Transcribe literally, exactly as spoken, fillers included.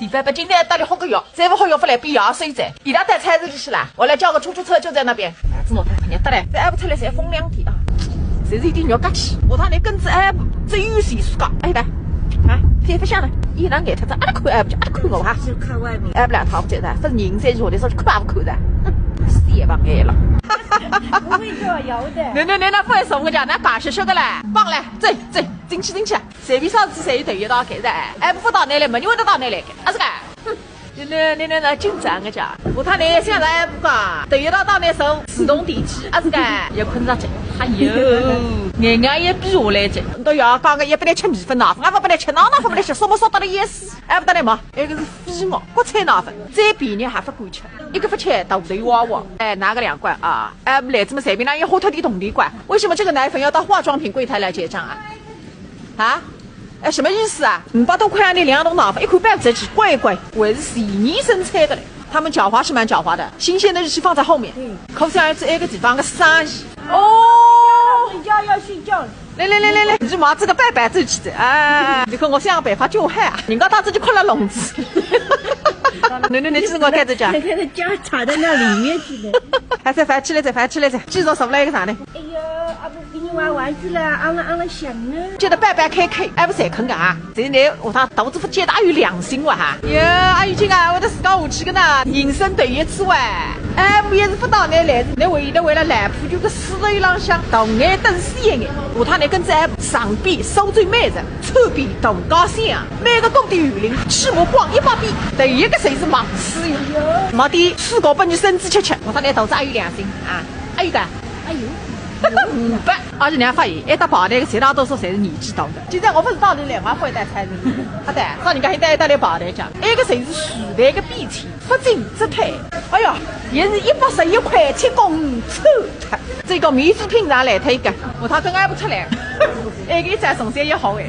李伯伯今天到底好个药，再不好药勿来比牙医再。伊拉带菜子去了，我来叫个出租车就在那边。啊，这么快，人家得来，再还不出来才风凉点啊。侪是一点肉夹起，我他那跟子哎，这又是一世界，哎的，啊，天不下了，一人眼睛这，啊，看哎不就，啊，看我哈。是看外面。哎不来，他不觉得，反正人在这里，说看也不看的，哼，死也忘哎了。不会做摇的。那那那那，不会说我讲，那把是说个嘞，棒嘞，这这进去进去。 随便啥事体侪有头一道开的，哎，勿到那来，没人会得到那来个，啊是个，哼，那那那那紧张个家，我他那现在不讲，头一道到那手自动电梯，啊是个，也困着着，哎呦，眼眼也闭下来着，都要讲个也不能吃米粉奶粉，也不能吃奶奶粉，不能吃什么说到了也是，哎不得了嘛，那个是飞沫，国产奶粉，再便宜还不够吃，一个不吃大头娃娃，哎，拿个两罐啊，哎，来这么随便拿也花脱点铜钿罐，为什么这个奶粉要到化妆品柜台来结账啊？ 啊？哎，什么意思啊？五百多块钿两桶奶粉，一口半只鸡，乖乖，还是前年生产的嘞。他们狡猾是蛮狡猾的，新鲜的日期放在后面。嗯，可想而知，那个地方个生意。哦，人家要睡觉了。来来来来来，你就拿这个拜拜走起的，哎，你看我想办法救害啊，人家他自己困了笼子。那那那，这是我带着讲。那个家藏在那里面去的。还在翻起来，再翻起来，再继续说来一个啥呢？哎呀，啊不。 给你玩玩具了，啊了啊了响呢。叫他拜拜开开，还不才肯个啊？这人我他肚子不接大有良心哇哈！呀，阿有劲啊，我的自家下去个呢，人生头一次哇！哎，我也是不到那来，那为的为了来普就个四十一浪向，到眼等死一眼，我他那跟着哎，上边苏州美食，侧边大家乡，每个工地园林，起码逛一百遍，第一个侪是忙死哟，没得水果拨你孙子吃吃，我他那肚子还有良心啊！还有个。 哎呦，五百，而且你还发现，一搭排队个绝大多数侪是年纪大的。今朝我勿是到里来，我也勿会带菜子。啊对，照人家现在一搭来排队讲，埃个侪是时代个变迁，不进则退。哎哟，也是一百十一块七公五抽脱，这个免费品尝来脱一个，我他跟俺不出来，埃个一只送三也好哎。